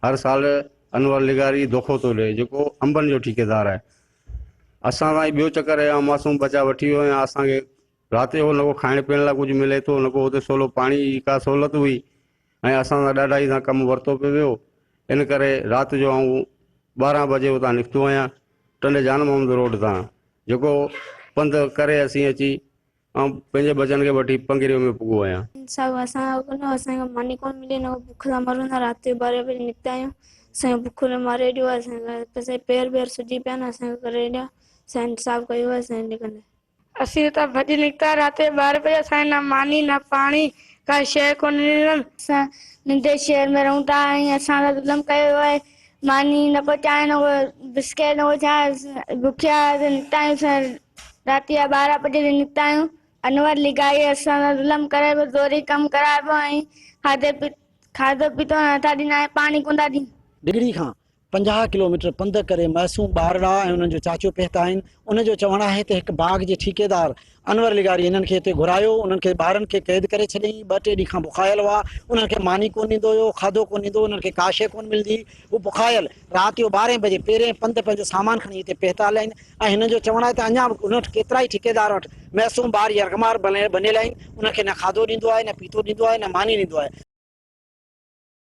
هر سال انور لغاري دوکو ٿو ڏئي جيڪو انبن جو ٺيڪيدار آهي. اسان سان هي ٻيو چڪر آهي معصوم ٻچا وٺي ويو ۽ اسان کي رات جو نه ڪو کائڻ پيئڻ لاء ڪجهه ملي ٿو نه ڪو اتي سولو پاڻي جي ڪا سهولت هئي ۽ اسان سان ڏاڍائي سان ڪم ورتو پيو ويو ان ڪري رات جو آئون 12 بجي اتان نڪتو آهيان ٽنڊي جان محمد روڊ تان جيڪو پنڌ ڪري اسين اچي آئون پنهنجي ٻچن کي وٺي پنگريو ۾ پڳو آهيان. انصاف اسان کان ڪونه اسان کي ماني ڪونه ملي نه بک سان مرون ٿا رات جو 12 بجي نڪتا آهيون اسان کي بک نے ماري ڏيو آهي اسان کي اسان جا پير ٻير سجي پيا آهن اسان کي ڪري ڏيو اسان انصاف ڪيو آهي اسان جي ڪندي. اسين اتان ڀڄي نڪتا رات جو 12 بجي اسان کي نه ماني نه پاڻي ڪا شيء ڪونه ڏني. اسان ننڍي شهر ۾ رهون ٿا ۽ اسان سان ظلم ڪيو ويو آهي ماني نه ڪو چانهه نه ڪو بسڪيٽ نه ڪو چانهه بکيا نڪتا آهيون اسان رات جا 12 بجي نڪتا آهيون انور لغاري اسان سان ظلم ڪري پيو زوري ڪم ڪرائي پيو ۽ کاڌي کاڌو پيتو نٿا ڏين ۽ پاڻي ڪونه ٿا ڏين. ڊگهڙي کان 50 ڪلوميٽر پنڌ ڪري معصوم ٻارڙا ۽ انهن جو چاچو پهتا آهن. ان جو چوڻ آهي ته هڪ باغ جي ٺيڪيدار انور لغاري هنن کي هتي گهرايو، انهن کي ٻارن کي قيد ڪري ڇڏيائين، ٻه ٽي ڏينهن کان بکايل هئا، انهن کي ماني ڪونه ڏيندو هيو، کاڌو ڪونه ڏيندو هو، انهن کي ڪا شيء ڪونه ملندي هئي، هو بکايل رات جو ٻارهين بجي پيرين پنڌ پنهنجو سامان کڻي هتي پهتا آهن ۽ هنن جو چوڻ آهي ته اڃا به انهن وٽ ڪيترائي ٺيڪيدار وٽ معصوم ٻار يرغمار بنيل آهن، انهن کي نه کاڌو ڏيندو آهي، نه پيتو ڏيندو آهي، نه ماني ڏيندو آهي.